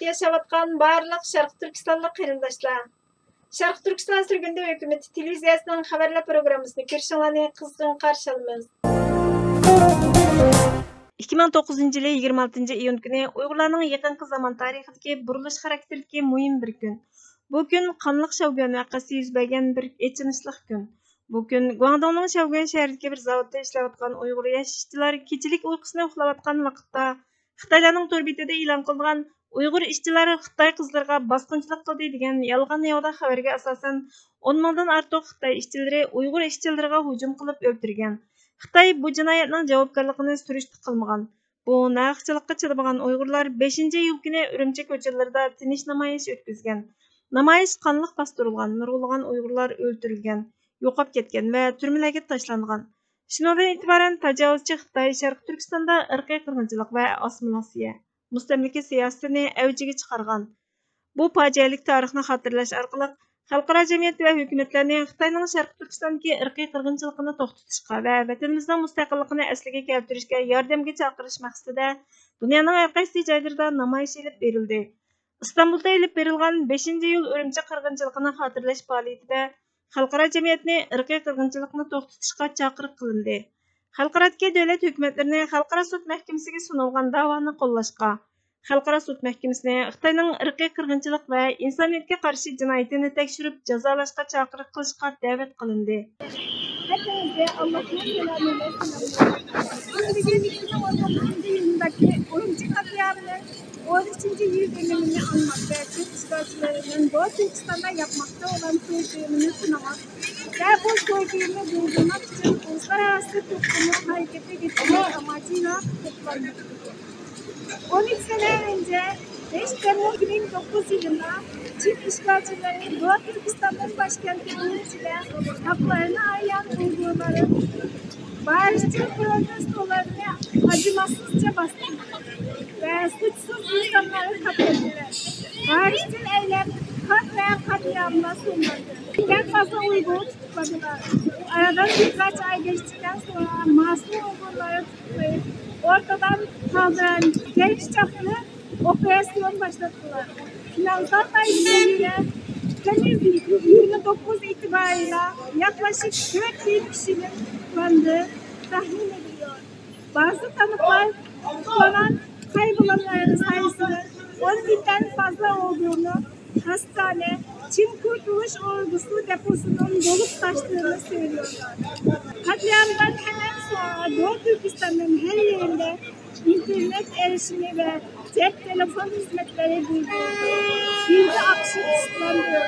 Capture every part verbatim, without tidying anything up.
ياشاۋاتقان بارلىق شەرقىي تۈركىستانلىق قېرىنداشلار، شەرقىي تۈركىستان سۈرگۈندە ھۆكۈمىتى تېلېۋىزىيەسىنىڭ خەۋەرلەر پروگراممىسىنى كۆرۈشۈڭلارنى قىزغىن قارشى ئالىمىز. ئىككى مىڭ توققۇزىنچى يىلى يىگىرمە ئالتىنچى ئىيۇن كۈنى ئۇيغۇرلارنىڭ يېقىنقى زامان تارىخىدىكى بۇرۇلۇش خاراكتېرىدىكى مۇھىم بىر كۈن. بۇ كۈن قانلىق شياۋگۈەن ۋەقەسى يۈز بەرگەن بىر ئېچىنىشلىق كۈن. بۇ كۈن گۇاڭدۇڭنىڭ شياۋگۈەن شەھىرىدىكى بىر زاۋۇتتا ئىشلەۋاتقان ئۇيغۇر ياش ئىشچىلار كېچىلىك ئۇيقۇسىنى ئۇخلاۋاتقان ۋاقىتتا، خىتايلارنىڭ تور بېتىدە ئېلان قىلىنغان «ئۇيغۇر ئىشچىلار خىتاي قىزلىرىغا باسقۇنچىلىق قىلدى» دېگەن يالغان ياۋىداق خەۋەرگە ئاساسەن، ئون مىڭدىن ئارتۇق خىتاي ئىشچىلىرى ئۇيغۇر ئىشچىلىرىغا ھۇجۇم قىلىپ ئۆلتۈرگەن. خىتاي بۇ جىنايەتنىڭ جاۋابكارلىقىنى سۈرۈشتە قىلمىغان. بۇ ناھەقچىلىققا چىدىمىغان ئۇيغۇرلار بەشىنچى ئىيۇل كۈنى ئۈرۈمچى كوچىلىرىدا تىنچ نامايىش ئۆتكۈزگەن. نامايىش قانلىق باستۇرۇلغان، نۇرغۇنلىغان ئۇيغۇرلار ئۆلتۈرۈلگەن، يوقاپ كەتكەن ۋە تۈرمىلەرگە تاشلانغان. شۇنىڭدىن ئېتىبارەن تاجاۋۇزچى خىتاي شەرقىي تۈركىستاندا ئىرقىي قىرغىنچىلىق ۋە ئاسسىمىلياتسىيە، مۇستەملىكە سىياسىتىنى ئەۋجىگە چىقارغان. بۇ پاجىئەلىك تارىخنى خاتىرىلەش ئارقىلىق خەلقئارا جەمئىيەت ۋە ھۆكۈمەتلەرنى خىتاينىڭ شەرقىي تۈركىستاندىكى ئىرقىي قىرغىنچىلىقىنى توختىتىشقا ۋە ۋەتىنىمىزنىڭ مۇستەقىللىقىنى ئەسلىگە كەلتۈرۈشكە ياردەمگە چاقىرىش مەقسىتىدە دۇنيانىڭ ھەر قايسى جايلىرىدا نامايىش ئېلىپ بېرىلدى. ئىستانبۇلدا ئېلىپ بېرىلغان بەشىنچى ئىيۇل ئۈرۈمچى قىرغىنچىلىقىنى خاتىرىلەش پائالىيىتىدە خەلقئارا جەمئىيەتنى ئىرقىي قىرغىنچىلىقنى توختىتىشقا چاقىرىق قىلىندى. خەلقئارادىكى دۆلەت ھۆكۈمەتلىرىنى خەلقئارا سوت مەھكىمىسىگە سۇنۇلغان داۋانى قوللاشقا، خەلقئارا سوت مەھكىمىسىنى خىتاينىڭ ئىرقىي قىرغىنچىلىق ۋە ئىنسانىيەتكە قارشى جىنايىتىنى تەكشۈرۈپ جازالاشقا چاقىرىق قىلىشقا دەۋەت قىلىندى. ھەممىڭىزگە ئاللاھنىڭ سالامى ۋە سالامى. بۈگۈن ئىككى مىڭ ئون توققۇزىنچى يىلىدىكى ئۈرۈمچى قەتلىئامىنىڭ ئون ئۈچىنچى يىل دېمىمىنى ئاڭلاپ ۋە چېقىش دائىرىلىرىنىڭ بۇ تۈركىستاندا ياپماقتا ئولان سۆيگۈمىنى سىنىماق ۋە بۇ سۆيگۈمنى بىلدۈرمەك ئۈچۈن ئۇلۇسلار ئاراسى توپلىمى ھەرىكىتى گېچىرمەك ئاماچى بىلەن توپلاندۇق. ئون ئۈچ سەنە ئەنجە بەش تەممۇز ئىككى مىڭ توققۇز يىلىدا چىن ئىشغالچىلىرى دۇئا تۈركىستاننىڭ باشكەنتى ئۈرۈمچىدە ھەقلىرىنى ئايان ئۇيغۇرلارنى بارىشچىل پروتېستلارنى ئاجىماسىزچە باستى ۋە سۇچسىز ئىنسانلارنى قاتلەتتى. بارىشچىل ئەيلەم قان ۋە قەتلىئاملار سوڭلاندى. مىڭدىن فازلا ئۇيغۇر تۇتۇقلىدىلار. ئارىدىن بىر قانچە ئاي گەچتىكتىن سوڭرا ماسۇم ئۇيغۇرلارنى تۇتۇپ قويۇپ، ئورتىدىن قالدۇرۇپ، گەرچە چاقنى ئوپېراتسىيون باشلاتتىلار. فىنانسال تايىنلىرى يەنە يىگىرمە توققۇز ئېتىبارىدا ياقلاشىق تۆت مىڭ كىشىنى تۇتقانلىقى تەخمىن ئېتىلىدۇ. بازى تانىقلار تۇتقان قايغۇلارنىڭ سايىسىدىن ئون مىڭدىن فازلا ئۇيغۇرنى ھەستانە چىن قۇرتۇلۇش ئوردۇسى دېپوسىنىڭ بولۇپ تاشلىرىنى سۆرىيەلەر. قەتلىئامدىن ھەممە سوئال دۇر تۈركىستاننىڭ ھەر يېرىدە ئىنتېرنېت ئېرىشىمى ۋە جەپ تېلېفون خىزمەتلىرى بۇيرۇلدى. بىردە ئاقشام ئىشلاندى.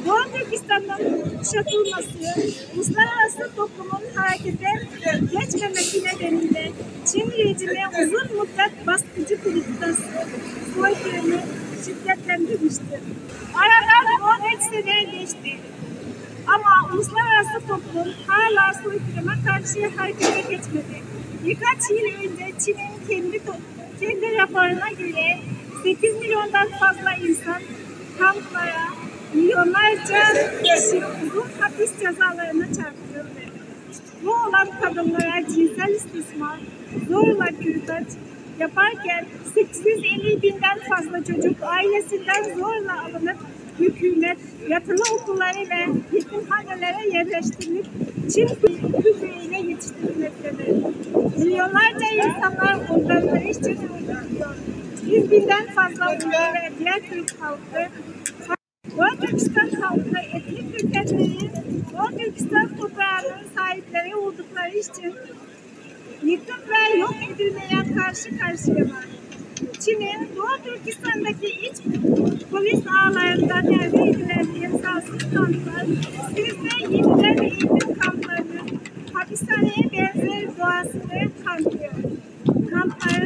دۇر تۈركىستاننىڭ ئۇششاقلانمىسى، ئۇلۇسلار ئاراسى توپلۇمنىڭ ھەرىكىتى كەچمەملىكى نەدىنىيلىك چىن رېجىمى ئۇزۇن مۇددەت باستىرىش پولىتىكىسى سويكىنى شىددەتلەندۈرمىشتى. ئارىدىن ئون ئۈچ سەنە گەچتى. ئەمما ئۇلۇسلار ئاراسى توپلۇم ھالا سويكىنىغا قارشى ھەرىكەتكە كەچمىدى. بىر قانچە يىل ئەنجە چىننىڭ كەندى تو-، كەندى راپورىغا كۆرە، سەككىز مىليوندىن فازلا ئىنسان كامپلارغا، مىليونلارچە كىشى ئۇزۇن ھەپس جازالىرىغا چارلىتىلدى. بۇ ئۇلار قادىنلارغا جىنسىي ئىستىسمار، زورلا كۆيدۈرۈش ياپاركەن، سەككىز يۈز ئەللىك مىڭدىن فازلا چوچۇق ئائىلىسىدىن زورلا ئېلىنىپ، ھۆكۈمەت ياتىلى ئوكۇللىرى ۋە يېتىمخانىلارغا يەرلەشتۈرۈلۈپ، چىن كۈلپىتىگە يېتىشتۈرۈلمەكتىدۇر. مىليونلارچە ئىنسانلار ئورگانلىرى ئۈچۈن ئۆلتۈرۈلۈپ، يۈز مىڭدىن فازلا ئۇيغۇر ۋە دىيار تۈرك خەلقى، دۇر تۈركىستان خەلقى ئېتنىك كۆكەرلىرى، دۇر تۈركىستان توپرىقىنىڭ ساھىبلىرى بولدۇقلىرى ئۈچۈن يىقىپ ۋە يوق ئېتىلمىگەن قارشى قارشىلىما. چىنىن دۇر تۈركىستاندىكى ئىچ پولىس ئالاھىدىلىكلەرنى ئىگىلەپ، ئىنسانسىز كامپلار، سىزنى يېنىدىن ئېتىپ كامپلارنى، ھاپىسخانىگە بەنزەر دۇئاسىنى كامپلار، كامپلار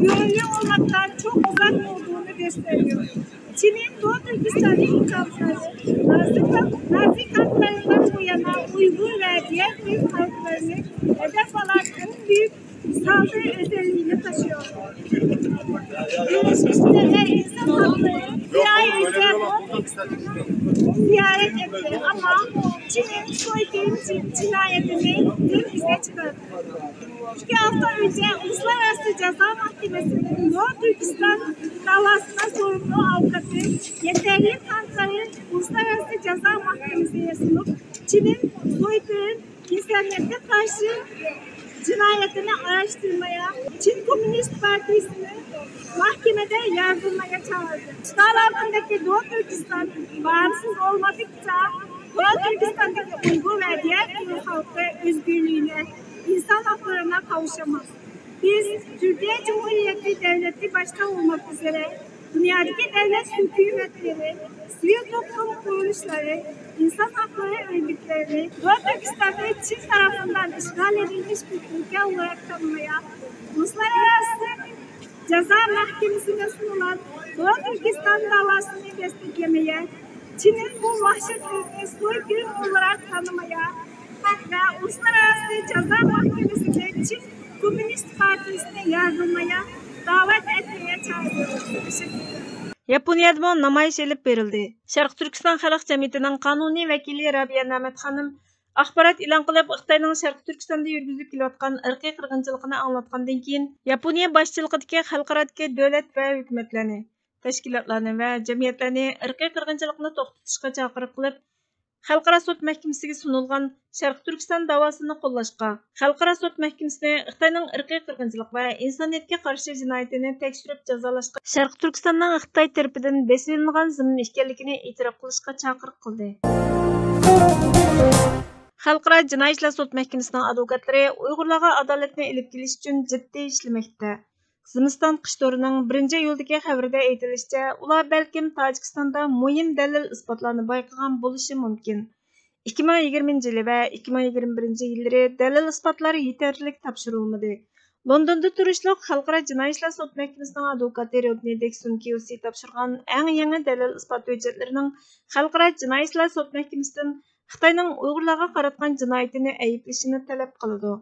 گۈۋەنلىك ئورۇنلاردا چوڭ ئۇزاق بولغىنى كۆرسىتىدۇ. چىنىن دۇر تۈركىستاننىڭ كامپلىرى نازى كامپ-، نازى كامپلىرىدىن بۇيانا ئۇيغۇر ۋە دىيار تۈرك خەلقلىرىنى ھەدەپ ئالاچ ئەڭ بۈيۈك سالدىر ئۆزەللىكىنى تاشىيور. بىرلەشمىش مىللەتلەر ئىنسان ھەقلىرى زىيارەتچى زىيارەت ئەتتى، ئەمما چىنىن سويكىن جىنايىتىنى دىن ئىزدە چىقاردى. ئىككى ھەپتە ئۆتكەن ئۇلۇسلارئاراسى جازا مەھكىمىسىنىڭ دولان تۈركىستان داۋاسىدا سورۇنلۇق ئاۋۇكاتى يېتەرلىك تانكىلارى ئۇلۇسلارئاراسى جازا مەھكىمىسىگە سۇنۇپ، چىنىن سويكىرىم ئىنسانىيەتكە قارشى جىنايەتنى ئاراشتۇرمايا، چىن كوممۇنىست پارتىيىسىنى مەھكىمىدە ياردىمايا چاغىردى. شۇ ۋاقىتتىكى دولان تۈركىستان باغىمسىز بولمىدىكچە، دولان تۈركىستاندىكى ئۇيغۇر ۋە دىيار تۈرك خەلقى ئۆزگۈرلۈكىنى، ئىنسان ھەقلىرىنى قاۋشىماس. بىز تۈركىيە جۇمھۇرىيىتى دۆلىتى باشتا ئولماق ئۈزرە دۇنيادىكى دۆلەت ھۆكۈمەتلىرى، سىۋىل توپلۇم قۇرۇلۇشلىرى، ئىنسان ھەقلىرى ئۆگۈتلىرى دولان تۈركىستاننى چىن تەرەپىدىن ئىشغال ئېتىلمىش بىر ئۆلكە ئولاراق تاللىمايا، ئۇلۇسلارئاراسى جازا مەھكىمىسىگە سۇنۇلغان دولان تۈركىستان داۋاسىنى دەستەكلىمەيە، چىنىن بۇ ۋەھشەتلىكنى سويكىرىم ئولاراق تانىمايا ۋە ئۇلۇسلارئاراسى جازا مەھكىمىسىگە چىن كوممۇنىست پارتىيىسىنى ياردىمايا داۋەت ئەتمەيە چاغىرىمىز. تەشەككۈر. ياپونىيەدىمۇ نامايىش ئېلىپ بېرىلدى. شەرقىي تۈركىستان خەلق جەمئىيىتىنىڭ قانۇنىي ۋەكىلى رابىيە نەمەت خانىم ئاخبارات ئېلان قىلىپ، خىتاينىڭ شەرقىي تۈركىستاندا يۈرگۈزۈپ كېلىۋاتقان ئىرقىي قىرغىنچىلىقىنى ئاڭلاتقاندىن كېيىن، ياپونىيە باشچىلىقىدىكى خەلقئارادىكى دۆلەت ۋە ھۆكۈمەتلەرنى، تەشكىلاتلارنى ۋە جەمئىيەتلەرنى ئىرقىي قىرغىنچىلىقنى توختىتىشقا چاقىرىق قىلىپ، خەلقئارا سوت مەھكىمىسىگە سۇنۇلغان شەرقىي تۈركىستان داۋاسىنى قوللاشقا، خەلقئارا سوت مەھكىمىسىنى خىتاينىڭ ئىرقىي قىرغىنچىلىق ۋە ئىنسانىيەتكە قارشى جىنايىتىنى تەكشۈرۈپ جازالاشقا، شەرقىي تۈركىستاننىڭ خىتاي تەرىپىدىن بېسىۋېلىنغان زېمىن ئىكەنلىكىنى ئېتىراپ قىلىشقا چاقىرىق قىلدى. خەلقئارا جىنايى ئىشلار سوت مەھكىمىسىنىڭ ئادۋوكاتلىرى ئۇيغۇرلارغا ئادالەتنى ئېلىپ كېلىش ئۈچۈن جىددىي ئىشلىمەكتە. زىمىستان قىش تورىنىڭ بىرىنچى ئىيۇلدىكى خەۋىرىدە ئېيتىلىشىچە، ئۇلار بەلكىم تاجىكىستاندا مۇھىم دەلىل-ئىسپاتلارنى بايقىغان بولۇشى مۇمكىن. ئىككى مىڭ يىگىرمىنچى يىلى ۋە ئىككى مىڭ يىگىرمە بىرىنچى يىللىرى دەلىل-ئىسپاتلار يېتەرلىك تاپشۇرۇلمىدى. لوندوندا تۇرۇشلۇق خەلقئارا جىنايى ئىشلار سوت مەھكىمىسىنىڭ ئادۋوكاتى رودنى دېكسون كيۇسى تاپشۇرغان ئەڭ يېڭى دەلىل-ئىسپات ھۆججەتلىرىنىڭ خەلقئارا جىنايى ئىشلار سوت مەھكىمىسىدىن خىتاينىڭ ئۇيغۇرلارغا قاراتقان جىنايىتىنى ئەيىبلىشىنى تەلەپ قىلىدۇ.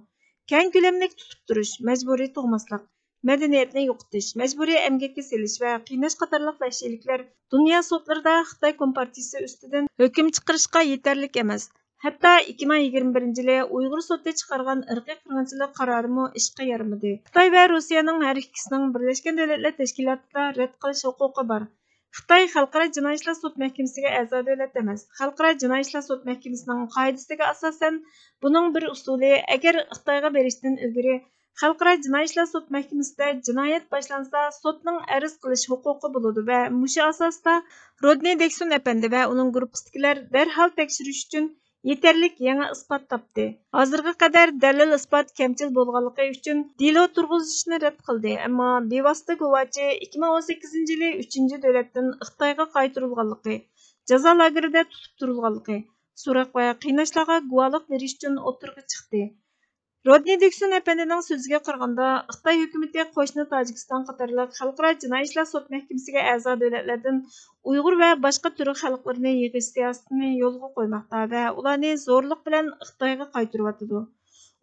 كەڭ كۆلەملىك تۇتۇپ تۇرۇش، مەجبۇرىي تۇغماسلىق، مەدەنىيەتنى يوقىتىش، مەجبۇرىي ئەمگەككە سېلىش ۋە قىيناش قاتارلىق ۋەھشىيلىكلەر دۇنيا سوتلىرىدا خىتاي كومپارتىيىسى ئۈستىدىن ھۆكۈم چىقىرىشقا يېتەرلىك ئەمەس. ھەتتا ئىككى مىڭ يىگىرمە بىرىنچى يىلى ئۇيغۇر سوتى چىقارغان ئىرقىي قىرغىنچىلىق قارارىمۇ ئىشقا يارىمىدى. خىتاي ۋە روسىيەنىڭ ھەر ئىككىسىنىڭ بىرلەشكەن دۆلەتلەر تەشكىلاتىدا رەت قىلىش ھوقۇقى بار. خىتاي خەلقئارا جىنايى ئىشلار سوت مەھكىمىسىگە ئەزا دۆلەت ئەمەس. خەلقئارا جىنايى ئىشلار سوت مەھكىمىسىنىڭ قائىدىسىگە ئاساسەن، بۇنىڭ بىر ئۇسۇلى، ئەگەر خىتايغا بېرىشتىن ئىلگىرى خەلقئارا جىنايى ئىشلار سوت مەھكىمىسىدە جىنايەت باشلانسا، سوتنىڭ ئەرز قىلىش ھوقۇقى بولىدۇ ۋە مۇشۇ ئاساستا رودنى دېكسون ئەپەندى ۋە ئۇنىڭ گۇرۇپپىسىدىكىلەر دەرھال تەكشۈرۈش ئۈچۈن يېتەرلىك يېڭى ئىسپات تاپتى. ھازىرغا قەدەر دەلىل-ئىسپات كەمچىل بولغانلىقى ئۈچۈن دېلو تۇرغۇزۇشنى رەت قىلدى، ئەمما بىۋاسىتە گۇۋاچى ئىككى مىڭ ئون سەككىزىنچى يىلى ئۈچىنچى دۆلەتتىن خىتايغا قايتۇرۇلغانلىقى، جازا لاگېرىدا تۇتۇپ تۇرۇلغانلىقى، سوراق ۋە قىيناشلارغا گۇۋاھلىق بېرىش ئۈچۈن ئوتتۇرىغا چىقتى. رودنى دېكسون ئەپەندىنىڭ سۆزىگە قارىغاندا، خىتاي ھۆكۈمىتى قوشنا تاجىكىستان قاتارلىق خەلقئارا جىنايى ئىشلار سوت مەھكىمىسىگە ئەزا دۆلەتلەردىن ئۇيغۇر ۋە باشقا تۈرك خەلقلىرىنى يىغىش سىياسىتىنى يولغا قويماقتا ۋە ئۇلارنى زورلۇق بىلەن خىتايغا قايتۇرۇۋاتىدۇ.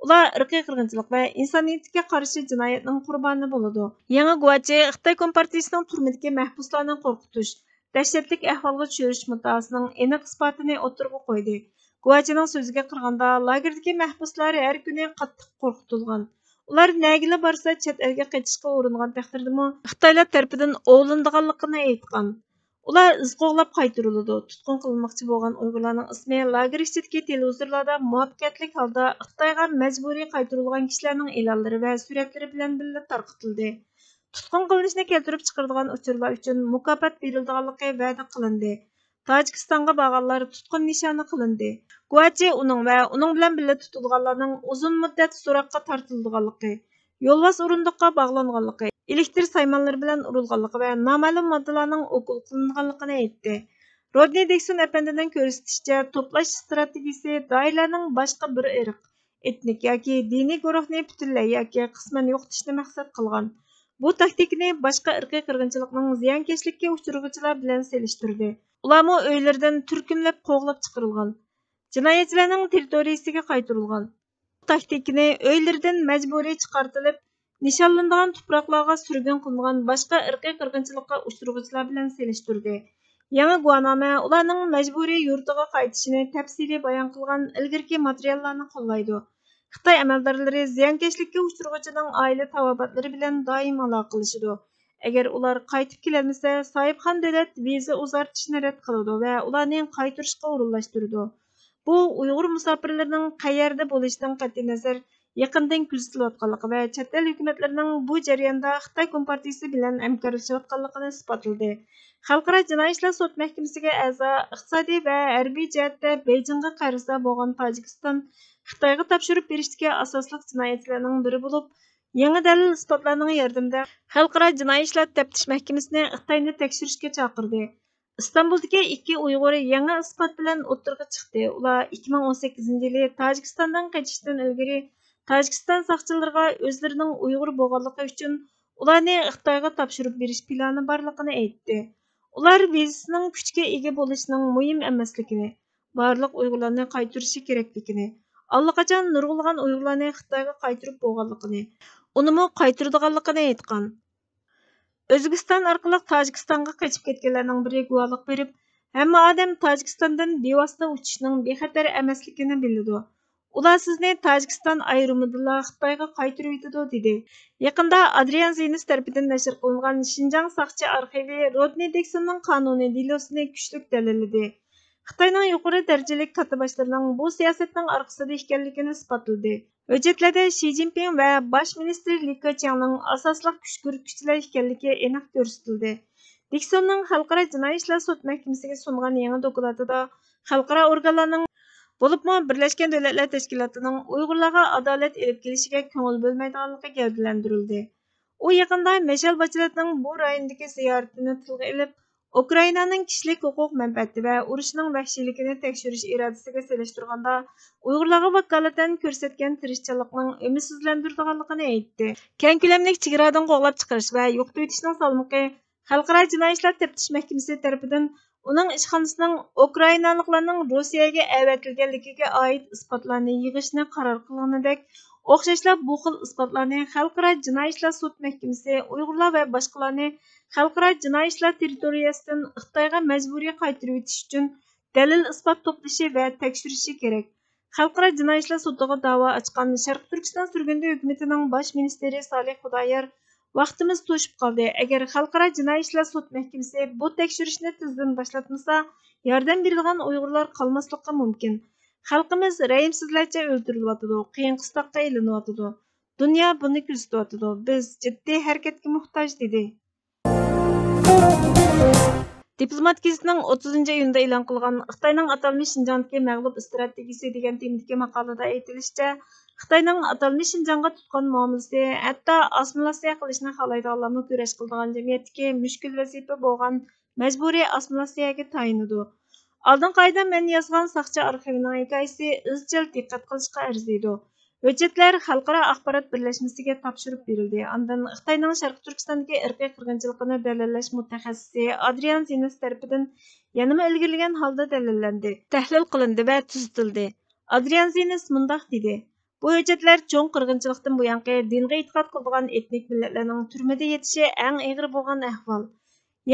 ئۇلار ئىرقىي قىرغىنچىلىق ۋە ئىنسانىيەتكە قارشى جىنايەتنىڭ قۇربانى بولىدۇ. يېڭى گۇۋاچى خىتاي كومپارتىيىسىنىڭ تۈرمىدىكى مەھبۇسلارنى قورقۇتۇش، دەھشەتلىك ئەھۋالغا چۈشۈرۈش مۇددىئاسىنىڭ ئېنىق ئىسپاتىنى ئوتتۇرىغا قويدى. گۇۋاچىنىڭ سۆزىگە قارىغاندا، لاگېردىكى مەھبۇسلار ھەر كۈنى قاتتىق قورقۇتۇلغان. ئۇلار نەگىلا بارسا، چەت ئەلگە قېچىشقا ئۇرۇنغان تەقدىردىمۇ، خىتايلار تەرىپىدىن ئوۋلىنىدىغانلىقىنى ئېيتقان. ئۇلار ئىز قوغلاپ قايتۇرۇلىدۇ. تۇتقۇن قىلىنماقچى بولغان ئۇيغۇرلارنىڭ ئىسمى لاگېر ئىچىدىكى تېلېۋىزورلاردا مۇۋەپپەقىيەتلىك ھالدا خىتايغا مەجبۇرىي قايتۇرۇلغان كىشىلەرنىڭ ئېلانلىرى ۋە سۈرەتلىرى بىلەن بىللە تارقىتىلدى. تۇتقۇن قىلىنىشنى كەلتۈرۈپ چىقىرىدىغان ئۇچۇرلار ئۈچۈن مۇكاپات بېرىلىدىغانلىقى ۋەدە قىلىندى. تاجىكىستانغا بارغانلار تۇتقۇن نىشانى قىلىندى. گۇۋاچى ئۇنىڭ ۋە ئۇنىڭ بىلەن بىللە تۇتۇلغانلارنىڭ ئۇزۇن مۇددەت سوراققا تارتىلىدىغانلىقى، يولۋاس ئورۇندۇققا باغلانغانلىقى، ئېلېكتىر سايمانلىرى بىلەن ئۇرۇلغانلىقى ۋە نامەلۇم ماددىلارنىڭ ئوكۇل قىلىنغانلىقىنى ئېيتتى. رودنى دېكسون ئەپەندىنىڭ كۆرسىتىشىچە، توپلاش ئىستراتېگىيىسى دائىرىلەرنىڭ باشقا بىر ئىرق، ئېتنىك ياكى دىنىي گۇرۇھنى پۈتۈنلەي ياكى قىسمەن يوقىتىشنى مەقسەت قىلغان. بۇ تاكتىكىنى باشقا ئىرقىي قىرغىنچىلىقنىڭ زىيانكەشلىككە ئۇچرىغۇچىلار بىلەن سېلىشتۇردى. ئۇلارمۇ ئۆيلىرىدىن تۈركۈملەپ قوغلاپ چىقىرىلغان. جىنايەتچىلەرنىڭ تېررىتورىيىسىگە قايتۇرۇلغان. بۇ تاكتىكىنى ئۆيلىرىدىن مەجبۇرىي چىقارتىلىپ، نىشانلىنىدىغان تۇپراقلارغا سۈرگۈن قىلىنغان باشقا ئىرقىي قىرغىنچىلىققا ئۇچرىغۇچىلار بىلەن سېلىشتۇردى. يېڭى گۇۋاھنامە ئۇلارنىڭ مەجبۇرىي يۇرتىغا قايتىشىنى تەپسىلىي بايان قىلغان ئىلگىرىكى ماتېرىياللارنى قوللايدۇ. خىتاي ئەمەلدارلىرى زىيانكەشلىككە ئۇچرىغۇچىنىڭ ئائىلە تاۋابىئاتلىرى بىلەن دائىم ئالاقىلىشىدۇ. ئەگەر ئۇلار قايتىپ كېلەلمىسە، ساھىبخان دۆلەت ۋىزا ئۇزارتىشنى رەت قىلىدۇ ۋە ئۇلارنى قايتۇرۇشقا ئورۇنلاشتۇرىدۇ. بۇ ئۇيغۇر مۇساپىرلىرىنىڭ قەيەردە بولۇشىدىن قەتئىينەزەر، يېقىندىن كۆزىتىلىۋاتقانلىقى ۋە چەت ئەل ھۆكۈمەتلىرىنىڭ بۇ جەرياندا خىتاي كومپارتىيىسى بىلەن ھەمكارلىشىۋاتقانلىقىنى ئىسپاتلىدى. خەلقئارا جىنايى ئىشلار سوت مەھكىمىسىگە ئەزا، ئىقتىسادىي ۋە ھەربىي جەھەتتە بېيجىڭغا قەرزدار بولغان تاجىكىستان خىتايغا تاپشۇرۇپ بېرىشتىكى ئاساسلىق جىنايەتچىلەرنىڭ بىرى بولۇپ، يېڭى دەلىل ئىسپاتلارنىڭ ياردىمىدە خەلقئارا جىنايى ئىشلار تەپتىش مەھكىمىسىنى خىتاينى تەكشۈرۈشكە چاقىردى. ئىستانبۇلدىكى ئىككى ئۇيغۇر يېڭى ئىسپات بىلەن ئوتتۇرىغا چىقتى. ئۇلار ئىككى مىڭ ئون سەككىزىنچى يىلى تاجىكىستاندىن قېچىشتىن ئىلگىرى تاجىكىستان ساقچىلىرىغا ئۆزلىرىنىڭ ئۇيغۇر بولغانلىقى ئۈچۈن ئۇلارنى خىتايغا تاپشۇرۇپ بېرىش پىلانى بارلىقىنى ئېيتتى. ئۇلار ۋىزىسىنىڭ كۈچكە ئىگە بولۇشىنىڭ مۇھىم ئەمەسلىكىنى، بارلىق ئۇيغۇرلارنى قايتۇرۇشى كېرەكلىكىنى، ئاللىقاچان نۇرغۇنلىغان ئۇيغۇرلارنى خىتايغا قايتۇرۇپ بولغانلىقىنى، ئۇنىمۇ قايتۇرىدىغانلىقىنى ئېيتقان. ئۆزبېكىستان ئارقىلىق تاجىكىستانغا قېچىپ كەتكەنلەرنىڭ بىرى گۇۋاھلىق بېرىپ، ھەممە ئادەم تاجىكىستاندىن بىۋاسىتە ئۇچۇشنىڭ بىخەتەر ئەمەسلىكىنى بىلىدۇ. ئۇلار سىزنى تاجىكىستان ئايرىمىدىلا خىتايغا قايتۇرۇۋېتىدۇ، دېدى. يېقىندا ئادرىيان زىنىس تەرىپىدىن نەشر قىلىنغان شىنجاڭ ساقچى ئارخىۋى رودنى دىكسوننىڭ قانۇنىي دېلوسىنى كۈچلۈك دەلىللىدى. خىتاينىڭ يۇقىرى دەرىجىلىك كاتتىباشلىرىنىڭ بۇ سىياسەتنىڭ ئارقىسىدا ئىكەنلىكىنى ئىسپاتلىدى. ھۆججەتلەردە شى جىنپىڭ ۋە باش مىنىستىر لى كېچياڭنىڭ ئاساسلىق كۈچ كۆرسىتكۈچىلەر ئىكەنلىكى ئېنىق كۆرسىتىلدى. دىكسوننىڭ خەلقئارا جىنايى ئىشلار سوت مەھكىمىسىگە سۇنغان يېڭى دوكلاتىدا خەلقئارا ئورگانلارنىڭ، بولۇپمۇ بىرلەشكەن دۆلەتلەر تەشكىلاتىنىڭ ئۇيغۇرلارغا ئادالەت ئېلىپ كېلىشىگە كۆڭۈل بۆلمەيدىغانلىقى گەۋدىلەندۈرۈلدى. ئۇ يېقىندا مىشېل باچېلېتنىڭ بۇ رايوندىكى زىيارىتىنى تىلغا ئېلىپ، ئۇكرائىنانىڭ كىشىلىك ھوقۇق مەنپەئەتى ۋە ئۇرۇشنىڭ ۋەھشىيلىكىنى تەكشۈرۈش ئىرادىسىگە سېلىشتۇرغاندا، ئۇيغۇرلارغا ۋاكالىتەن كۆرسەتكەن تىرىشچانلىقنىڭ ئۈمىدسىزلەندۈرىدىغانلىقىنى ئېيتتى. كەڭ كۆلەملىك چېگرادىن قوغلاپ چىقىرىش ۋە يوقىتىۋېتىشنىڭ سالمىقى خەلقئارا جىنايى ئىشلار تەپتىش مەھكىمىسى تەرىپىدىن ئۇنىڭ ئىشخانىسىنىڭ ئۇكرائىنالىقلارنىڭ روسىيەگە ئەۋەتىلگەنلىكىگە ئائىت ئىسپاتلارنى يىغىشنى قارار قىلغىنىدەك، ئوخشاشلا بۇ خىل ئىسپاتلارنى خەلقئارا جىنايى ئىشلار سوت مەھكىمىسى ئۇيغۇرلار ۋە باشقىلارنى خەلقئارا جىنايى ئىشلار تېررىتورىيەسىدىن خىتايغا مەجبۇرىي قايتۇرۇۋېتىش ئۈچۈن دەلىل ئىسپات توپلىشى ۋە تەكشۈرۈشى كېرەك. خەلقئارا جىنايى ئىشلار سوتىغا دەۋا ئاچقان شەرقىي تۈركىستان سۈرگۈندە ھۆكۈمىتىنىڭ باش مىنىستىرى سالىھ خۇدايار، ۋاقتىمىز توشۇپ قالدى. ئەگەر خەلقئارا جىنايى ئىشلار سوت مەھكىمىسى بۇ تەكشۈرۈشنى تېزدىن باشلاتمىسا، ياردەم بېرىدىغان ئۇيغۇرلار قالماسلىقى مۇمكىن. خەلقىمىز رەھىمسىزلەرچە ئۆلتۈرۈلۈۋاتىدۇ، قىيىن قىستاققا ئېلىنىۋاتىدۇ. دۇنيا بۇنى كۆزىتىۋاتىدۇ. بىز جىددىي ھەرىكەتكە موھتاج، دېدى. دىپلومات گېزىتىنىڭ ئوتتۇزىنچى ئىيۇندا ئېلان قىلغان خىتاينىڭ ئاتالمىش شىنجاڭدىكى مەغلۇپ ئىستراتېگىيىسى دېگەن تېمىدىكى ماقالىدا ئېيتىلىشىچە، خىتاينىڭ ئاتالمىش شىنجاڭغا تۇتقان مۇئامىلىسى ھەتتا ئاسسىمىلياتسىيە قىلىشنى خالايدىغانلارمۇ كۈرەش قىلىدىغان جەمئىيەتتىكى مۈشكۈل ۋەزىپە بولغان مەجبۇرىي ئاسسىمىلياتسىيەگە تايىنىدۇ. ئالدىنقى ئايدا مەن يازغان ساقچى ئارخىۋىنىڭ ھېكايىسى ئىزچىل دىققەت قىلىشقا ئەرزىيدۇ. ھۆججەتلەر خەلقئارا ئاخبارات بىرلەشمىسىگە تاپشۇرۇپ بېرىلدى. ئاندىن خىتاينىڭ شەرقىي تۈركىستاندىكى ئىرقىي قىرغىنچىلىقىنى دەلىللەش مۇتەخەسسىسى ئادرىيان زىنىس تەرىپىدىن يەنىمۇ ئىلگىرىلىگەن ھالدا دەلىللەندى، تەھلىل قىلىندى ۋە تۈزىتىلدى. ئادرىيان زىنىس مۇنداق دېدى: بۇ ھۆججەتلەر چوڭ قىرغىنچىلىقتىن بۇيانقى دىنغا ئېتىقاد قىلىدىغان ئېتنىك مىللەتلەرنىڭ تۈرمىدە يېتىشى ئەڭ ئېغىر بولغان ئەھۋال.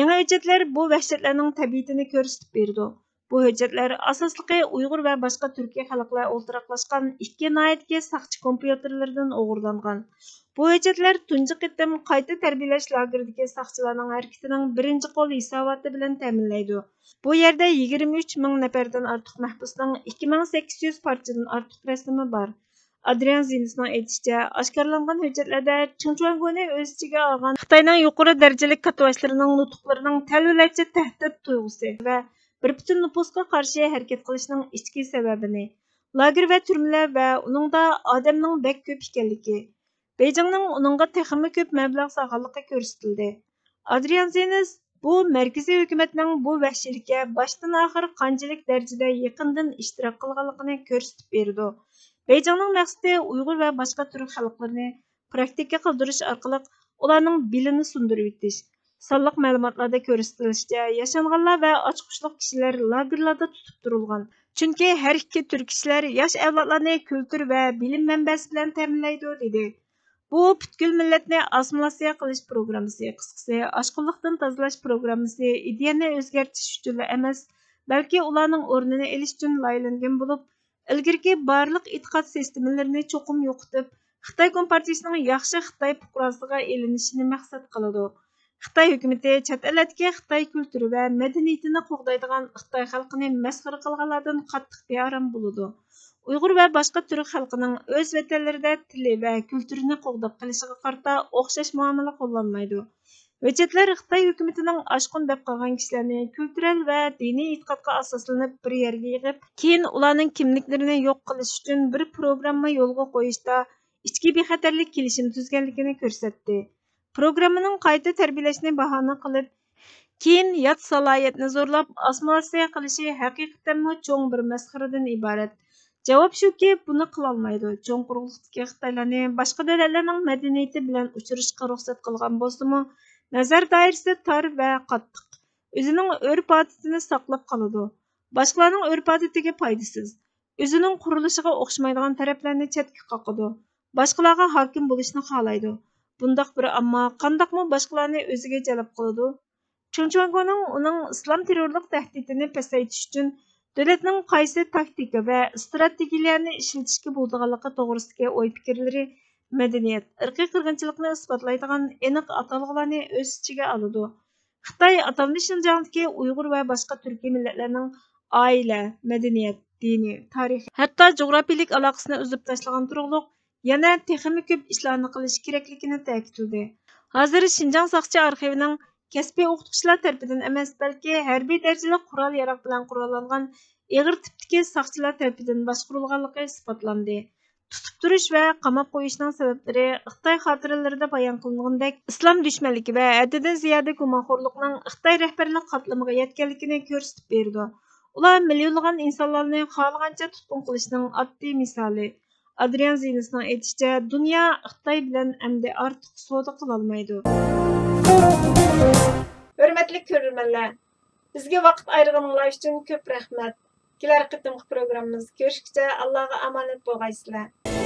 يېڭى ھۆججەتلەر بۇ ۋەھشەتلەرنىڭ تەبىئىتىنى كۆرسىتىپ بېرىدۇ. بۇ ھۆججەتلەر ئاساسلىقى ئۇيغۇر ۋە باشقا تۈركىي خەلقلەر ئولتۇراقلاشقان ئىككى ناھىيەدىكى ساقچى كومپيۇتېرلىرىدىن ئوغرىلانغان. بۇ ھۆججەتلەر تۇنجى قېتىم قايتا تەربىيەلەش لاگېرىدىكى ساقچىلارنىڭ ھەرىكىتىنىڭ بىرىنچى قول ھېساباتى بىلەن تەمىنلەيدۇ. بۇ يەردە يىگىرمە ئۈچ مىڭ نەپەردىن ئارتۇق مەھبۇسنىڭ ئىككى مىڭ سەككىز يۈز پارچىدىن ئارتۇق رەسىمى بار. ئادرىيان زىنىسنىڭ ئېيتىشىچە، ئاشكارىلانغان ھۆججەتلەردە چېڭ چۈەنگونى ئۆز ئىچىگە ئالغان خىتاينىڭ يۇقىرى دەرىجىلىك كاتتىباشلىرىنىڭ نۇتۇقلىرىنىڭ تەلۋىلەرچە تەھدىت تۇيغۇسى ۋە بىر پۈتۈن نوپۇسقا قارشى ھەرىكەت قىلىشنىڭ ئىچكى سەۋەبىنى، لاگېر ۋە تۈرمىلەر ۋە ئۇنىڭدا ئادەمنىڭ بەك كۆپ ئىكەنلىكى، بېيجىڭنىڭ ئۇنىڭغا تېخىمۇ كۆپ مەبلەغ سالغانلىقى كۆرسىتىلدى. ئادرىيان زىنىس بۇ مەركىزىي ھۆكۈمەتنىڭ بۇ ۋەھشىيلىككە باشتىن ئاخىر قانچىلىك دەرىجىدە يېقىندىن ئىشتىراك قىلغانلىقىنى كۆرسىتىپ بېرىدۇ. بېيجىڭنىڭ مەقسىتى ئۇيغۇر ۋە باشقا تۈرك خەلقلىرىنى پراكتىكا قىلدۇرۇش ئارقىلىق ئۇلارنىڭ بېلىنى سۇندۇرۇۋېتىش. سانلىق مەلۇماتلاردا كۆرسىتىلىشىچە، ياشانغانلار ۋە ئاچقۇچلۇق كىشىلەر لاگېرلاردا تۇتۇپ تۇرۇلغان. چۈنكى ھەر ئىككى تۈركىي كىشىلەر ياش ئەۋلادلارنى كۈلتۈر ۋە بىلىم مەنبەسى بىلەن تەمىنلەيدۇ، دېدى. بۇ پۈتكۈل مىللەتنى ئاسسىمىلياتسىيە قىلىش پروگراممىسى، قىسقىسى، ئاشقۇنلۇقتىن تازىلاش پروگراممىسى، ئىدىيەنى ئۆزگەرتىش ئۈچۈنلا ئەمەس، بەلكى ئۇلارنىڭ ئورنىنى ئېلىش ئۈچۈن لايىھەلەنگەن بولۇپ، ئىلگىرىكى بارلىق ئېتىقاد سىستېمىلىرىنى چوقۇم يوقىتىپ، خىتاي كومپارتىيىسىنىڭ ياخشى خىتاي پۇقراسىغا ئېلىنىشىنى مەقسەت قىلىدۇ. خىتاي ھۆكۈمىتى چەت ئەللەردىكى خىتاي كۈلتۈرى ۋە مەدەنىيىتىنى قوغدايدىغان خىتاي خەلقىنى مەسخىرە قىلغانلاردىن قاتتىق بىئارام بولىدۇ. ئۇيغۇر ۋە باشقا تۈرك خەلقىنىڭ ئۆز ۋەتەنلىرىدە تىلى ۋە كۈلتۈرىنى قوغداپ قېلىشىغا قارىتا ئوخشاش مۇئامىلە قوللانمايدۇ. ھۆججەتلەر خىتاي ھۆكۈمىتىنىڭ ئاشقۇن دەپ قارىغان كىشىلەرنى كۈلتۈرەل ۋە دىنىي ئېتىقادقا ئاساسلىنىپ بىر يەرگە يىغىپ، كېيىن ئۇلارنىڭ كىملىكلىرىنى يوق قىلىش ئۈچۈن بىر پروگرامما يولغا قويۇشتا ئىچكى بىخەتەرلىك كېلىشىمى تۈزگەنلىكىنى كۆرسەتتى. پروگراممىنىڭ قايتا تەربىيەلەشنى باھانە قىلىپ، كېيىن يات سالاھىيەتنى زورلاپ ئاسسىمىلياتسىيە قىلىشى ھەقىقەتەنمۇ چوڭ بىر مەسخىرىدىن ئىبارەت. جاۋاب شۇكى، بۇنى قىلالمايدۇ. چوڭ قۇرۇقلۇقتىكى خىتايلارنى باشقا دۆلەتلەرنىڭ مەدەنىيىتى بىلەن ئۇچرىشىشقا رۇخسەت قىلغان بولسىمۇ، نەزەر دائىرىسى تار ۋە قاتتىق. ئۆزىنىڭ ئۆرپ-ئادىتىنى ساقلاپ قالىدۇ. باشقىلارنىڭ ئۆرپ-ئادىتىگە پايدىسىز. ئۆزىنىڭ قۇرۇلۇشىغا ئوخشىمايدىغان تەرەپلەرنى چەتكە قاقىدۇ. باشقىلارغا ھاكىم بولۇشنى خالايدۇ. بۇنداق بىر ئامما قانداقمۇ باشقىلارنى ئۆزىگە جەلپ قىلىدۇ؟ چېڭ چۈەنگونىڭ ئۇنىڭ ئىسلام تېررورلۇق تەھدىتىنى پەسەيتىش ئۈچۈن دۆلەتنىڭ قايسى تاكتىكا ۋە ئىستراتېگىيەلەرنى ئىشلىتىشكە بولىدىغانلىقى توغرىسىدىكى ئوي-پىكىرلىرى مەدەنىيەت، ئىرقىي قىرغىنچىلىقنى ئىسپاتلايدىغان ئېنىق ئاتالغۇلارنى ئۆز ئىچىگە ئالىدۇ. خىتاي ئاتالمىش شىنجاڭدىكى ئۇيغۇر ۋە باشقا تۈركىي مىللەتلەرنىڭ ئائىلە، مەدەنىيەت، دىنىي، تارىخىي، ھەتتا جۇغراپىيىلىك ئالاقىسىنى ئۈزۈپ تاشلىغان تۇرۇقلۇق يەنە تېخىمۇ كۆپ ئىشلارنى قىلىش كېرەكلىكىنى تەكىتلىدى. ھازىر شىنجاڭ ساقچى ئارخىۋىنىڭ كەسپىي ئوقۇتقۇچىلار تەرىپىدىن ئەمەس، بەلكى ھەربىي دەرىجىلىك قورال-ياراغ بىلەن قوراللانغان ئېغىر تىپتىكى ساقچىلار تەرىپىدىن باشقۇرۇلغانلىقى ئىسپاتلاندى. تۇتۇپ تۇرۇش ۋە قاماپ قويۇشنىڭ سەۋەبلىرى خىتاي خاتىرىلىرىدە بايان قىلىنغىنىدەك، ئىسلام دۈشمەنلىكى ۋە ھەددىدىن زىيادە گۇمانخورلۇقنىڭ خىتاي رەھبەرلىك قاتلىمىغا يەتكەنلىكىنى كۆرسىتىپ بېرىدۇ. ئۇلار مىليونلىغان ئىنسانلارنى خالىغانچە تۇتقۇن قىلىشنىڭ ئاددىي مىسالى. ئادرىيان زىنىسنىڭ ئېيتىشىچە، دۇنيا خىتاي بىلەن ئەمدى ئارتۇق سودا قىلالمايدۇ. ھۆرمەتلىك كۆرۈرمەنلەر، بىزگە ۋاقىت ئايرىغىنىڭلار ئۈچۈن كۆپ رەھمەت. كېلەر قېتىمقى پروگراممىمىزدا كۆرۈشكىچە ئاللاغا ئامانەت بولغايسىلەر.